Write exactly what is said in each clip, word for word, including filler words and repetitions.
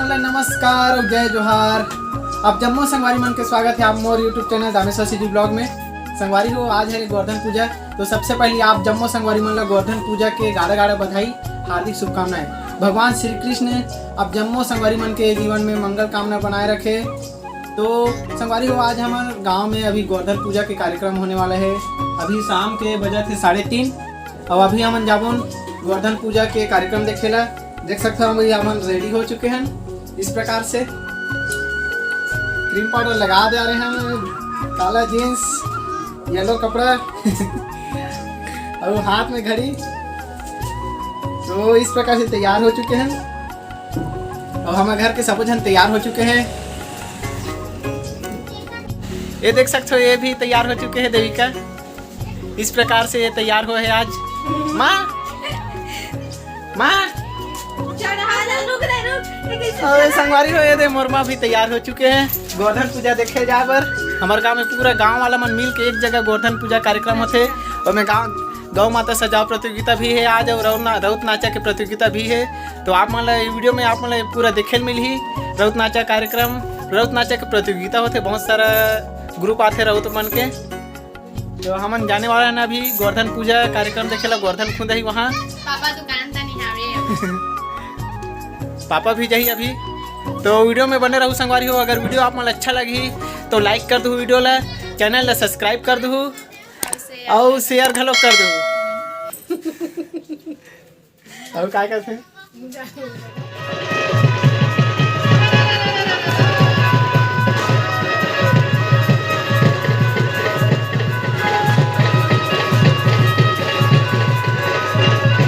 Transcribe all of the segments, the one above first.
नमस्कार अउ जय जोहार। आप जम्मो संगवारी मन के स्वागत हे आप मोर YouTube channel Dameshwar CG blog में। संगवारी हो, आज हे गोवर्धन पूजा, तो सबसे पहले आप जम्मो संगवारी मन ला गोवर्धन पूजा के गाड़ा गाड़ा बधाई, हार्दिक शुभकामनाएं। भगवान श्री कृष्ण आप जम्मो संगवारी मन के जीवन में मंगल कामना बनाए रखे। तो संगवारी हो, आज हमर गांव में अभी गोवर्धन पूजा के कार्यक्रम होने वाला है। अभी शाम के बजत हे साढ़े तीन, अउ अभी हमन जाबोन गोवर्धन पूजा के कार्यक्रम देखे ला। देख सकते हो, अभी हमन रेडी हो चुके हैं इस प्रकार से। क्रीम पाउडर लगा दे रहे हैं, काला जींस, येलो कपड़ा और हाथ में घड़ी। तो इस प्रकार से तैयार हो चुके हैं। और हमारे घर के सबो झन तैयार हो चुके हैं। ये देख सकते हो, ये भी तैयार हो चुके हैं देविका। इस प्रकार से ये तैयार हुआ है आज। माँ, माँ। चढ़ा ना, रुक रे, रुक। अरे संगवारी हो, ये दे मोर माँ भी तैयार हो चुके हैं गोवर्धन पूजा देखे जाए बर। हमारे गांव में पूरा गांव वाला मन मिल के एक जगह गोवर्धन पूजा कार्यक्रम होते। और मैं गांव गौ माता सजाव प्रतियोगिता भी है आज, और रउत ना-, रउत नाचा के प्रतियोगिता भी है। तो आप मन ला ये वीडियो में आप मन ला पूरा देखे ल मिलही रउत नाचा कार्यक्रम। रउत नाचा के प्रतियोगिता होथे, बहुत सारा ग्रुप आथे रउत मन के। तो हमन जाने वाला है ना अभी गोवर्धन पूजा कार्यक्रम देखे ला, गोवर्धन खुंदही वहाँ। पापा दुकान त नहीं आवे। पापा भी जाही अभी। तो वीडियो में बने रहू संगवारी हो। अगर वीडियो आप मन ला अच्छा लगही तो लाइक कर दू वीडियो ला, चैनल ला सब्सक्राइब कर दू। अउ शेयर घलो कर दो। अउ काय करथे?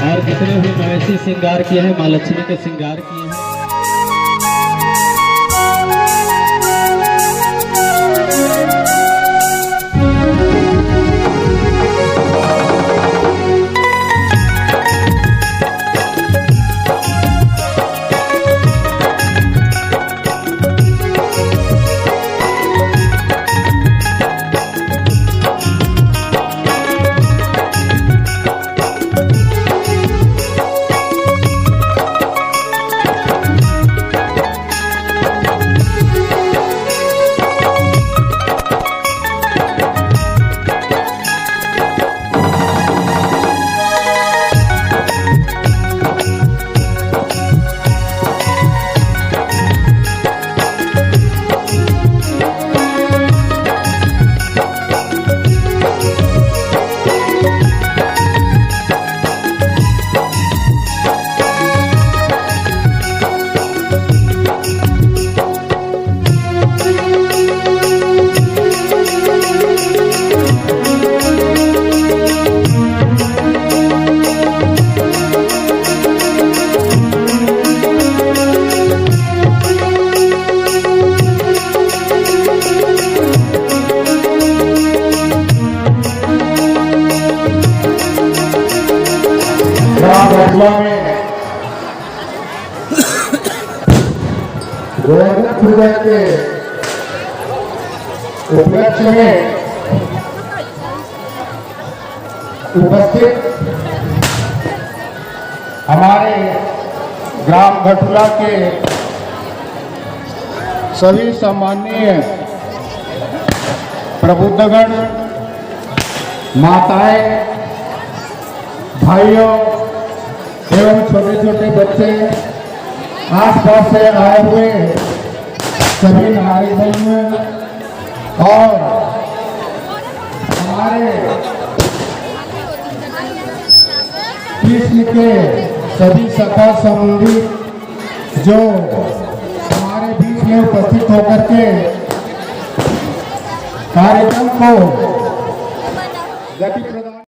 और जितने भी मवेशी श्रृंगार किए हैं, माँ लक्ष्मी के श्रृंगार किए हैं। ग्राम बटुआ में गोवर्धन पूजा के उपलक्ष्य में उपस्थित हमारे ग्राम घटुला के सभी सम्माननीय प्रबुद्धगण, माताएं, भाइयों एवं छोटे छोटे बच्चे, आसपास से आए हुए सभी नागरिक बंधुओं और हमारे कृष्ण के सभी सखा संबंधी जो हमारे बीच में उपस्थित होकर के कार्यक्रम को गति प्रदान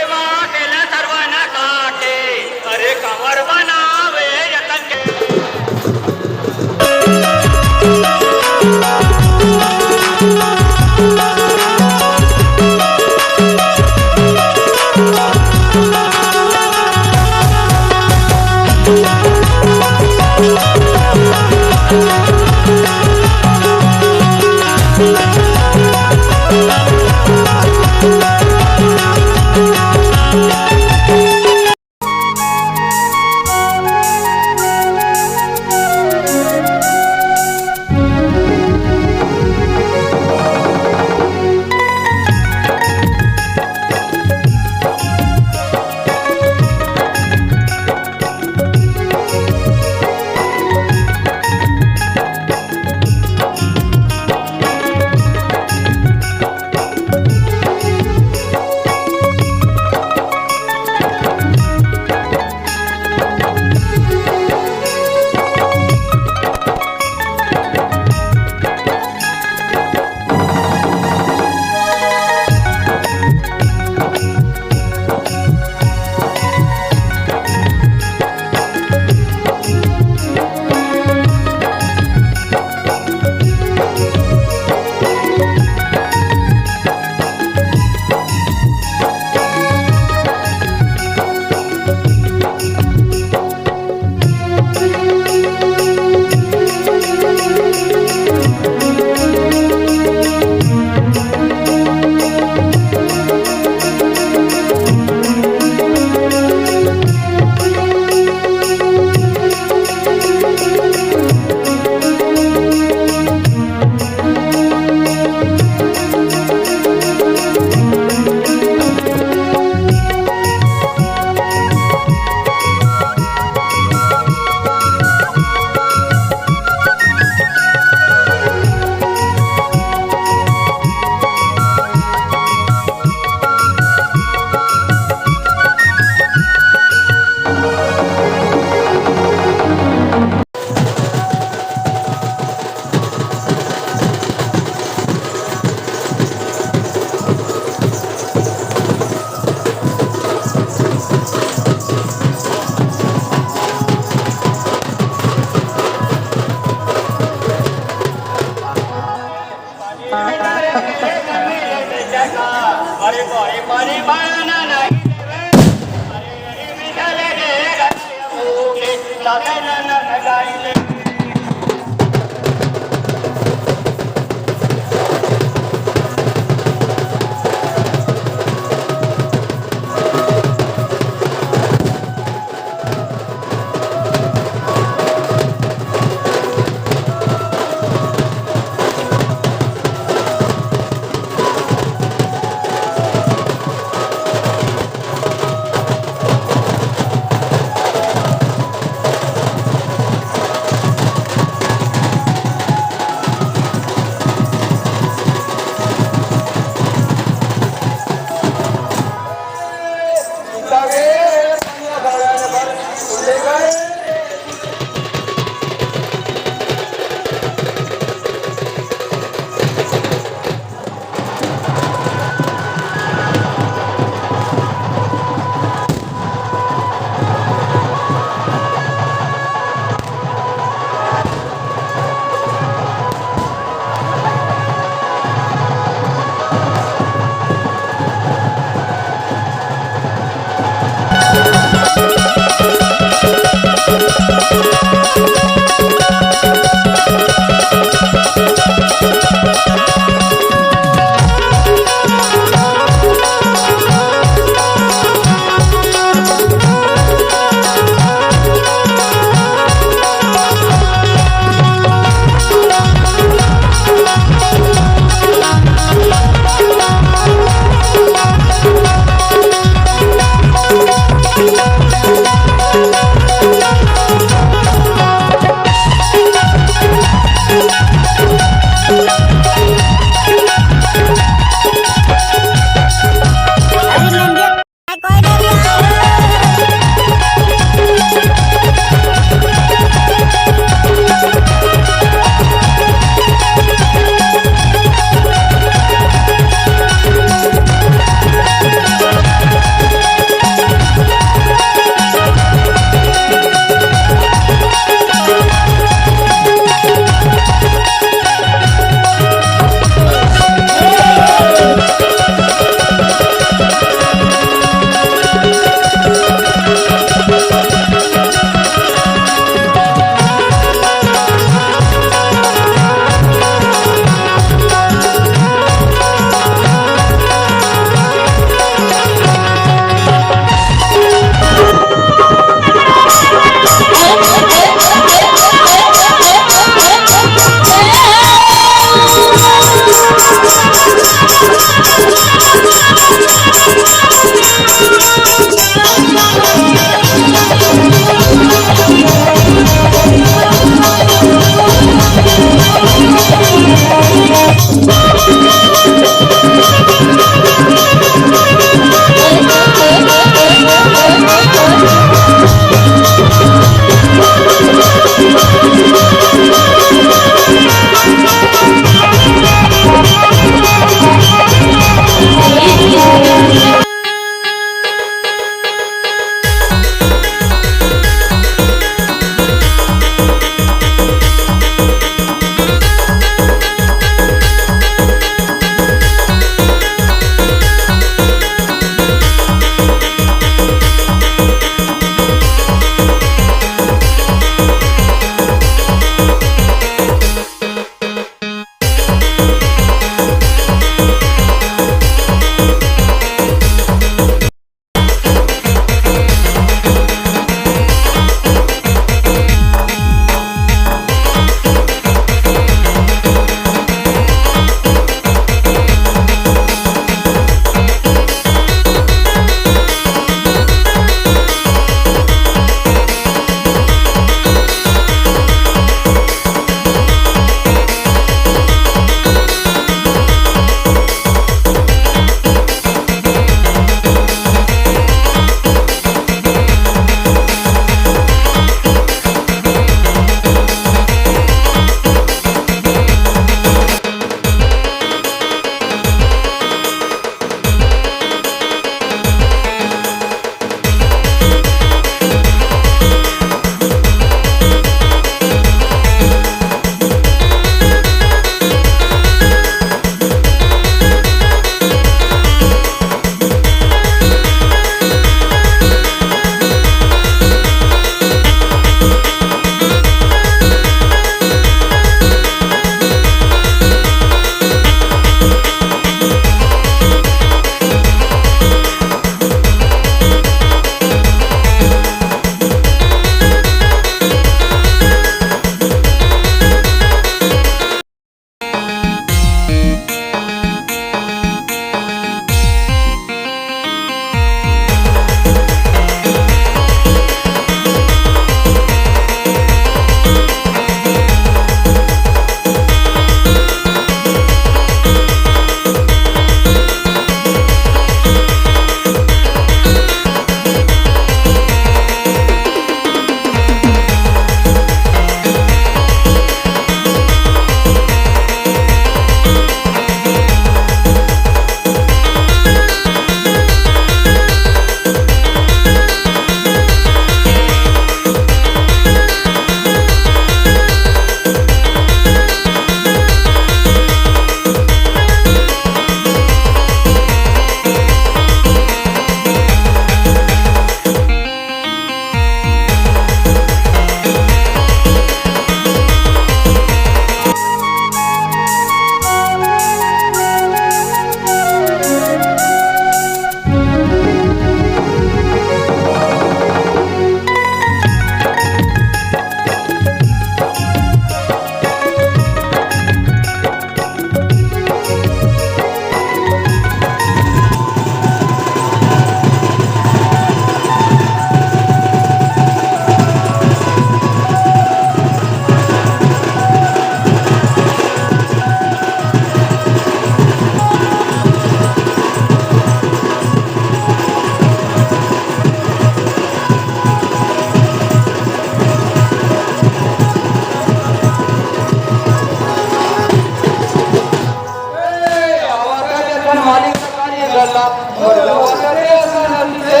मालिक सरकारी गल्ला, और जवान करे असन नंदी दे,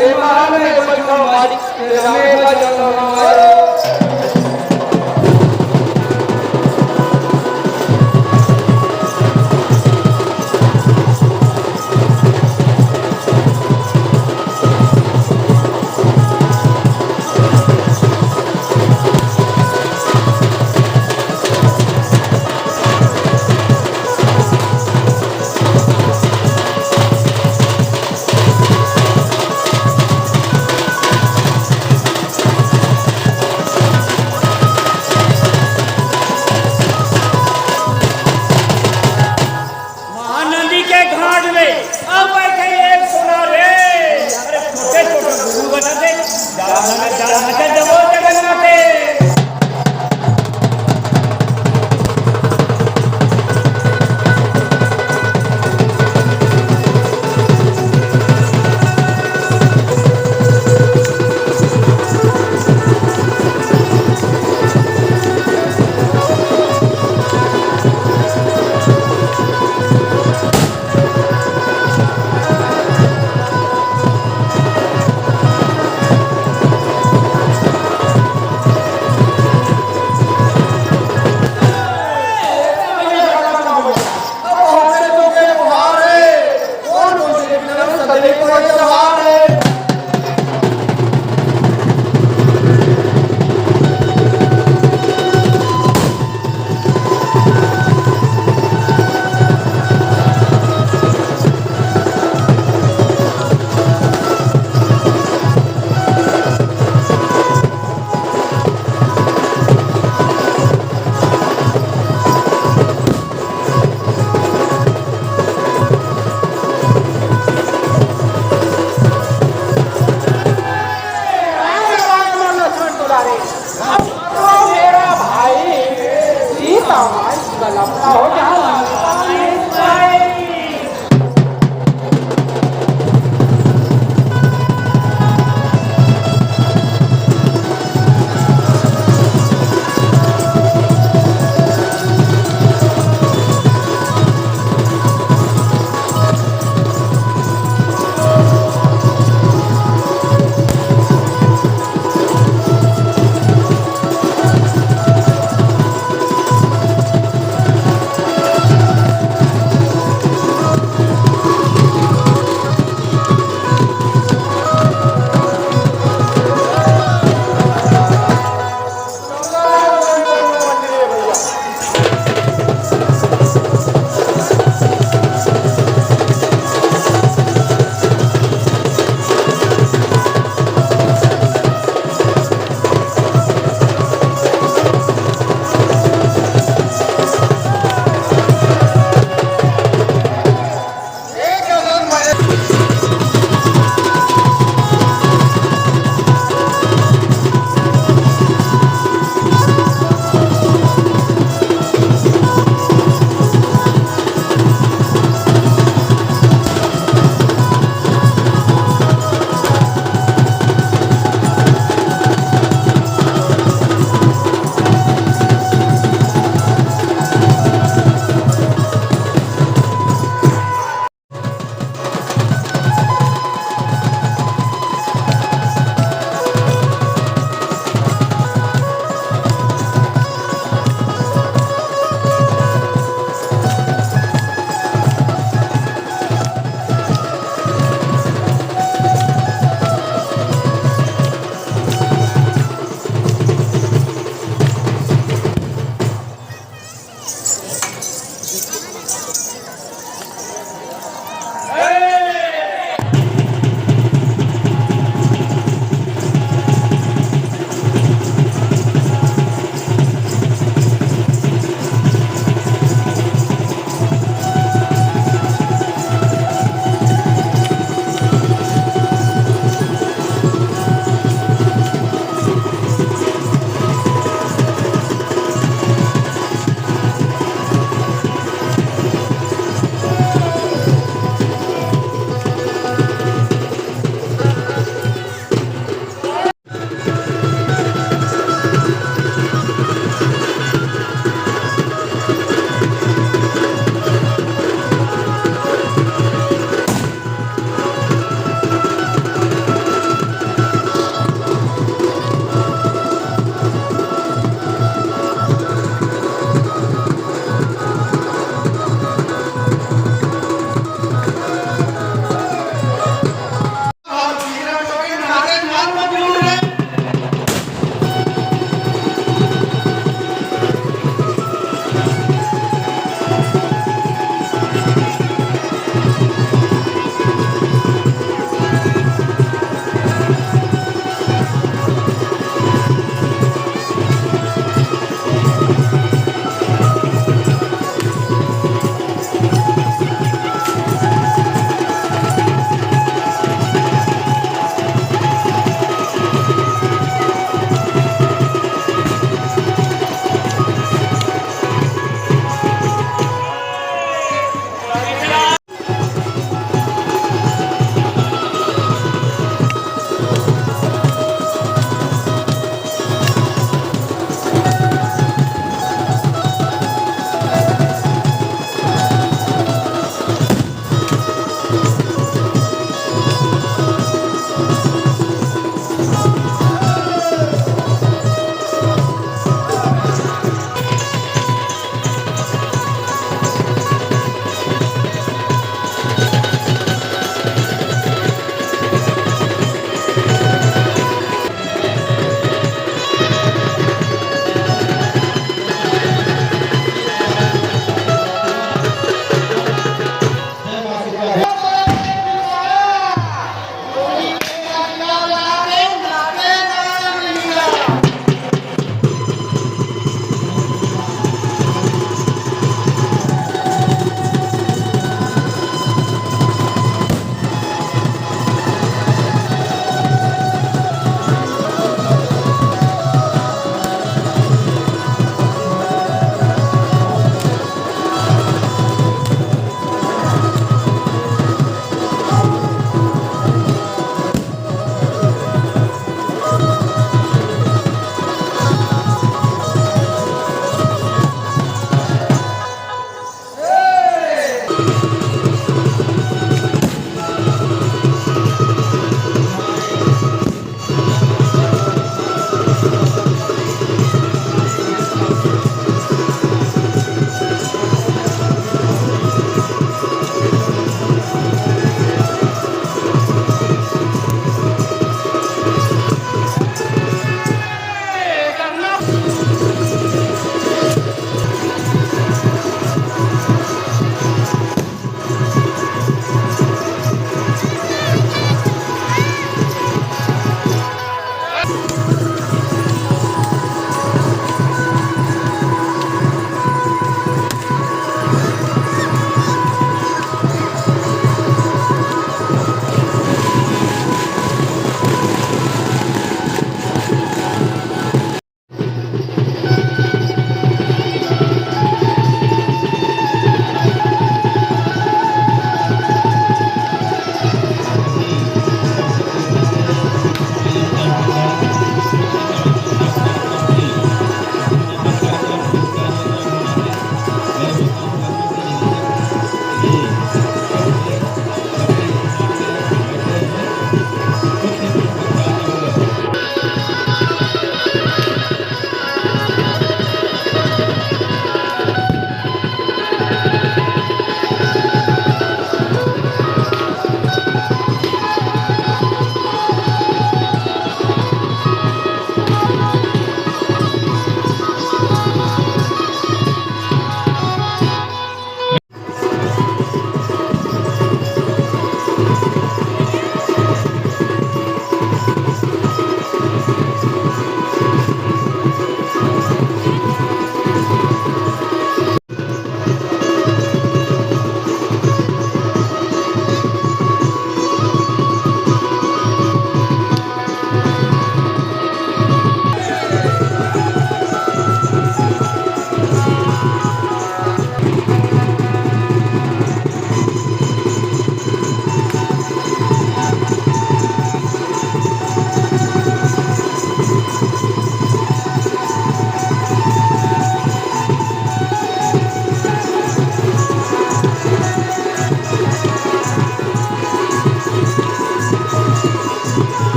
ये महान में बैठो मालिक, तेरा में भजन हमारे।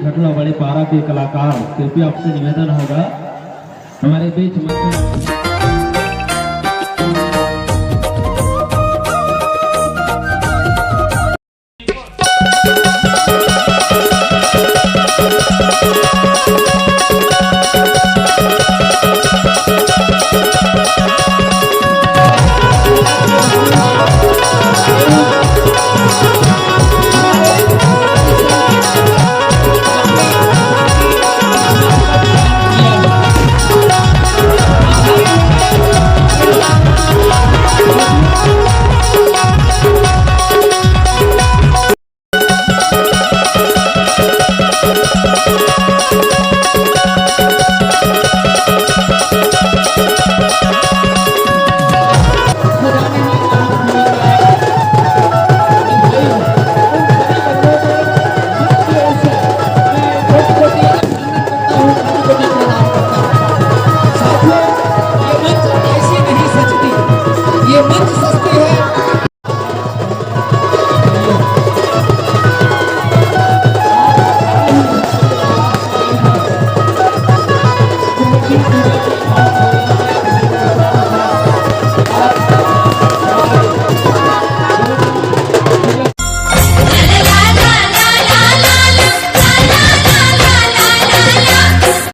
घटना बड़े पारा के कलाकार, कृपया आपसे निवेदन होगा, हमारे बीच मंच